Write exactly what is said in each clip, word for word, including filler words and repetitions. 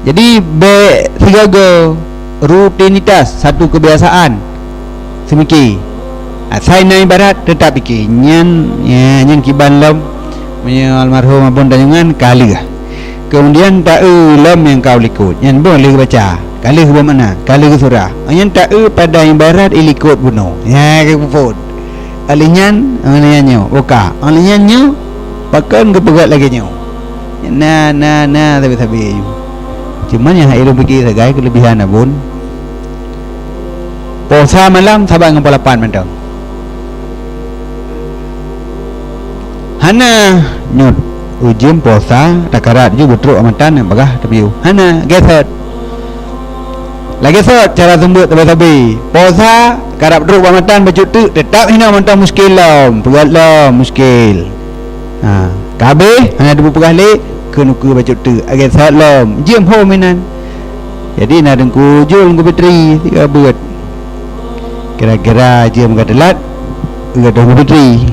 Jadi, bék sigoe-goe, rutinitas, satu kebiasaan. Seumike. Asai na ibarat, teutap pike. Nyan, ya, nyan kiban lom, meunyoe almarhum Abon Tanjungan ka lheueh. Kemudian taeu lom nyang ka likot. Nyan boh lheueh baca. Ka lheueh beumakna, ka lheueh surah. Nyan taeu padang ibarat ilikot bunoe. Ya, ka puput. Alèh nyan, alèh nyan nyoe, buka. Alèh nyan nyoe, pakon geupeugah lagèe nyoe. Na, na, na, sabe-sabe nyoe. Cuman nyang hai lôn pike sagai keulebihan Abon. Posa malam saban ngon poh lapan mantong. Hana nyoe, ujeuen posa, takarat ju beutrok amatan nyang bagah tapiôh. Hana, gèt sot. Lagèe sot cara seumeubeuet sabe-sabe. Posa, karab trok bak matan bacut teuk, teutap hinoe mantong muskil lom, peugöt lom muskil. Ha, ka abéh, hana teupeugah lé, keuneuk bacut teuk, lagèe sot lom, jeuem ho meunan. Jadi na Teungku Jul, Teungku Fitri, tiga beuet. Kira-kira jeuem ka teulat, geudoh Teungku Fitri.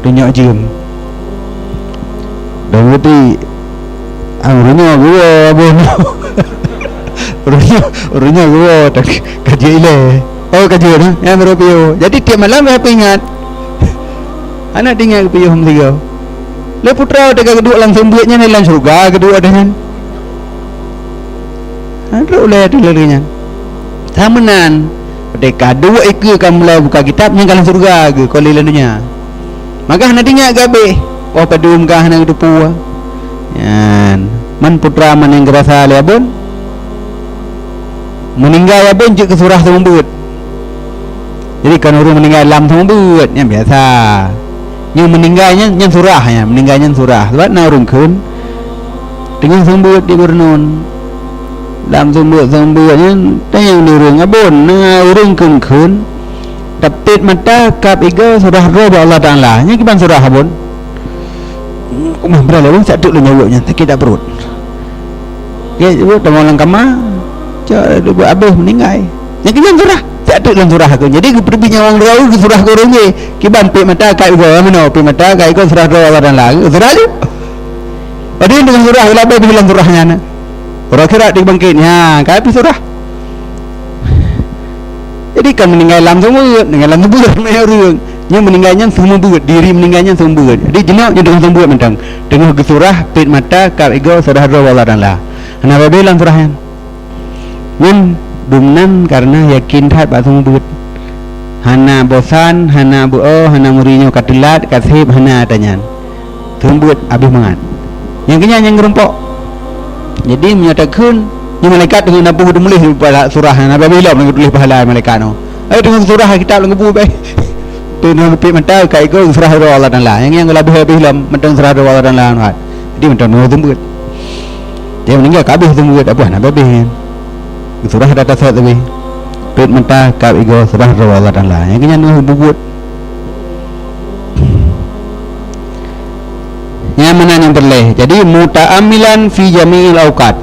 Tunyok jeuem. Teungku Fitri, ah, ureueng nyoe geuwoe, Abon. Ureueng nyoe, ureueng nyoe geuwoe, tak, ka jeuet ilèe. Oh, ka jeuet, ha? Nyan baru piôh. Jadi, tiep malam, eh, peuingat. Hana teuingat geupiôh meusigoe. Lé putra teuka geuduek lam seumeubeuet nyan, lam syeuruga geuduek dah nyan. Ha, trok ulèe teuh lagèe nyan. Sama meunan, teuka duek ikeue ka mulai buka kitab, nyan ka lam syeuruga geuh, kon lé lam dônya. Maka hana teuingat geuh abéh, oh padum ka hana geuteupeue. Nyan, man putra man nyang geurasa lé Abon. Meuninggai Abon jeuet keu surah seumeubeuet. Jadi, kon ureueng meuninggai lam seumeubeuet, nyan biasa. Nyoe meuninggai nyan, nyan surah nyan, meuninggai nyan surah. Sabab na ureueng kheun teungoh seumeubeuet di gureueng. Lam seumeubeuet-seumeubeuet nyan, tanyong di ureueng, "Abon, na ureueng kheun-kheun, tapét mata, kab igoe, surah droe bak Allah Taala. Nyan kiban surah, Abon?" Kumah bra lé, Abon, sak teuk lôn jaweueb nyan, sakét that pruet. Oke, ibu teungoh lam kama, cok, ibu abéh meuninggai. Nyang keunyan surah, sak teuk lam surah aku. Jadi, geupeuteubiet nyawöng droe, geusurah keu ureueng jih. Kiban pét mata, kab igoe, meunoe, pét mata, kab igoe, surah droe Allah Taala. Surah ju. Padahai dengan surah, labeh bih lam surah nyan. Uroe akhirat dibangkit, nya, ka habéh surah. Jadi, kan meuninggai lam seumeubeuet, meuninggai lam seumeubeuet, meunan ureueng. Nyan meuninggai nyan seumeubeuet, diri meuninggai nyan seumeubeuet. Jadi, jinoe nyan teungoh seumeubeuet mantong. Teungoh geusurah, pét mata, kab igoe, surah droe bak Allah Taala. Hana babeh lam surah nyan. Nyan dumnan kareuna yakin that bak seumeubeuet. Hana bosan, hana beu-o, hana meuri nyoe ka teulat, ka seb, hana ata nyan. Seumeubeuet habéh mangat. Nyang keunyan nyang geurumpok. Jadi, meunyoe takheun, nyoe malaikat teungoh na buku teumuléh bak surah nyan, babeh lom nyang geutuléh pahala malaikat nyoe. Eh, teungoh surah kitab lam kubu beh. Teungoh pét mata, kab igoe, surah droe Allah Taala. Nyang, nyang labeh-labeh lom, mantong surah droe Allah Taala nyoe. Jadi, mantong teungoh seumeubeuet. Dia meuninggai ka habéh seumeubeuet, apa hana habéh nyan. Surah dah tasawuf tadi. Pét mata, kab igoe, surah droe Allah Taala. Nyang keunyan teungoh seumeubeuet. Nyang meunan nyang peureulèe. Jadi, muta'ammilan fi jami'il auqat.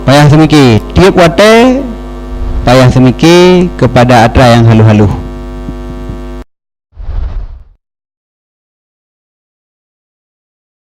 Payah seumike. Tiep watèe, payah seumike keupada atra nyang halôh-halôh.